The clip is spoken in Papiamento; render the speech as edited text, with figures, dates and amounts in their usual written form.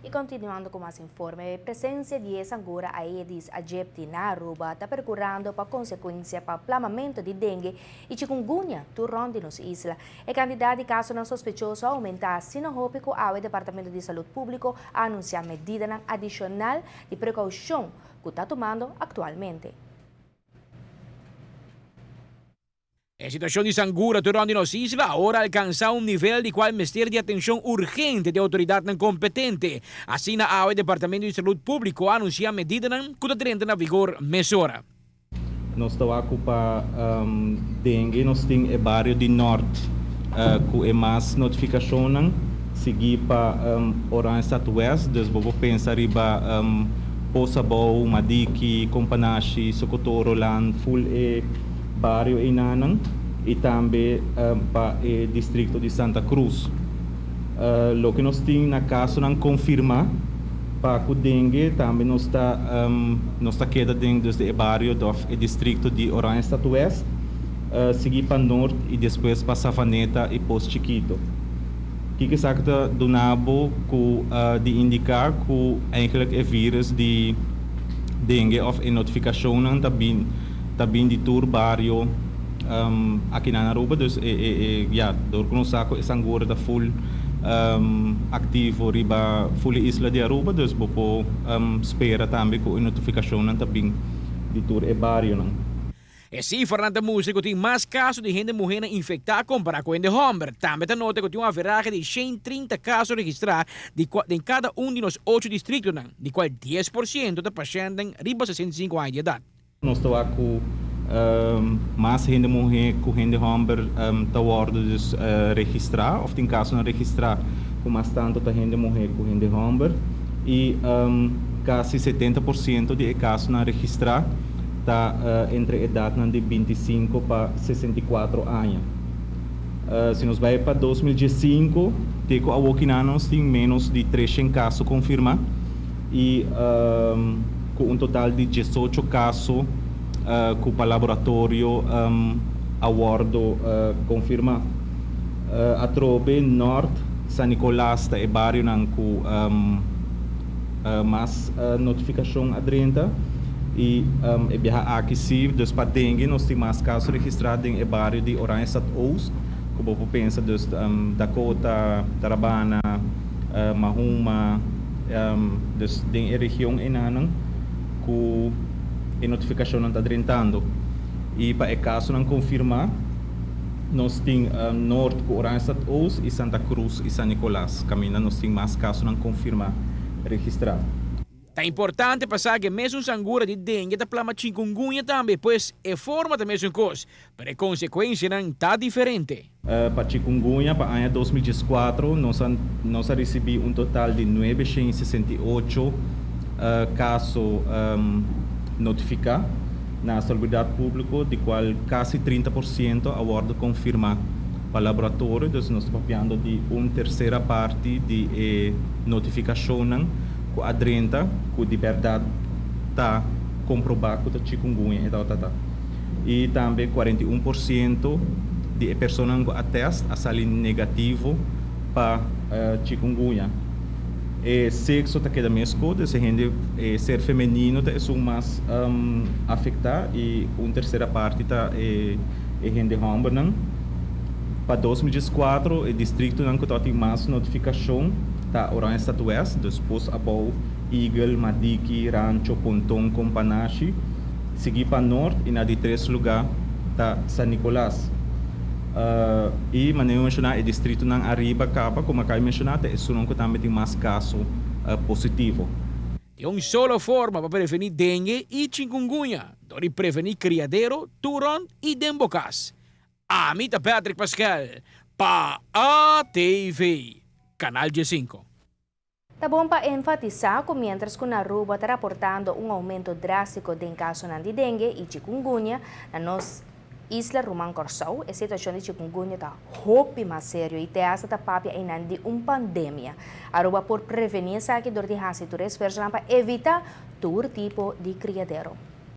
Y continuando cu mas informe, presencia di e sangura Aedes aegypti na Aruba ta percurando pa consecuencia pa plamamento di dengue y chikungunya tur rond di nos isla. E cantidad di casonan sospechoso a aumenta asina hopi cu awe Departamento di Salud Publico a anuncia medidanan adicional di precaucion cu ta tumando actualmente. E situacion di sangura tur rond di nos isla awor a alcansa un nivel di cual mester di atencion urgente di autoridadnan competente. Asina awe Departamento di Salud Publico a anuncia medidanan cu ta drenta na vigor mesora. Nos ta wak cu pa dengue nos tin e bario di Nort cu e mas notificacionnan, sigui pa Oranjestad West, dus bo por pensa riba Pos Abou, Madiki, Companashi, Socotoro, Lan, full e bario einanan y tambe pa e districto di Santa Cruz. Loke nos tin na casonan confirma pa cu dengue tambe nos ta nos ta keda den dus e bario of e districto di Oranjestad West, sigui pa Noord y despues pa Savaneta y Pos Chiquito. Kiko esaki ta duna bo ku di indiká ku eigenlijk e virus di dengue òf e notifikashonnan ta bin ta bin di tur bario aki na Aruba. Dus e e e ya dor ku nos sa ku e sangura ta full aktivo riba full e isla di Aruba dus bo por spera tambe ku e notifikashonnan ta bin di tur e barionan. E sifranan ta mustra ku tin mas kaso di hende muhénan infektá kompará ku hende hòmber. Tambe ta nota ku tin un averahe di 130 kaso registrá di kua den kada un di nos ocho distriktonan, di kual 10% ta pashèntnan riba 65 aña di edat. Nos ta wak ku mas hende muhé ku hende hòmber ta wòrdu dus registrá òf tin kasonan registrá ku mas tantu ta hende muhé ku hende hòmber i kasi 70% di e kasonan registrá ta entre edatnan di 25 pa 64 aña. Si nos bai pa 2015, te ku awokinan nos tin ménos di 300 kaso konfirmá i ku un total di 18 kaso ku pa laboratorio a wòrdu konfirmá. Atrobe Nort San Nicolas ta e barionan ku mas notifikashon a drenta i e biaha aki si dus pa dengue nos tin mas kaso registrá den e bario di Oranjestad Oost ku bo por pensa dus Dakota, Tarabana, Mahuma dus den e region enanan ku e notifikashonnan ta drentando i pa e kasonan konfirmá nos tin Noord ku Oranjestad Oost i Santa Cruz i San Nicolas kaminda nos tin mas kasonan konfirmá registrá. Ta importante pa sa ku e mesun sangura di dengue ta plama chikungunya tambe, pues e forma ta mesun kos, pero e konsekuensianan ta diferente. Pa chikungunya pa aña 2014 nos a nos a risibí un total di 968 kaso notifiká na Salubridat Públiko, di kual kasi 30% a wòrdu konfirmá pa laboratorio, dus nos ta papiando di un tersera parti di e notifikashonnan ku a drenta ku di bèrdat ta komprobá ku ta chikungunya e tabata ta. I tambe 41% di e personanan ku a tèst a sali negativo pa chikungunya. E sekso ta keda meskos, dus e hende e ser femenino ta esun mas afektá i un tersera parti ta e hende hòmbernan. Pa 2014 e distriktonan ku tabatin mas notifikashon ta Oranjestad West, dus Pos Abou, Eagle, Madiki, Rancho, Ponton, Companashi, sigui pa Noord i na di tres lugá ta San Nicolas. I manera mi menshoná e distritonan ariba kaba, komo a kaba di menshoná, ta esunnan ku tambe tin mas kaso positivo. Tin un solo forma pa prevení dengue i chikungunya, dor di prevení kriadero, turon i den bo kas. Ami ta Patrick Paskel pa ATV, Canal 15. Ta bon pa enfatisá ku miéntras ku na Aruba ta raportando un oumento drástiko den kasonan di dengue i chikungunya, na nos isla ruman Kòrsou e situashon di chikungunya ta hopi mas serio i te asta ta papia einan di un pandemia. Aruba por prevení esaki dor di hasi tur esfuersonan pa evitá tur tipo di kriadero.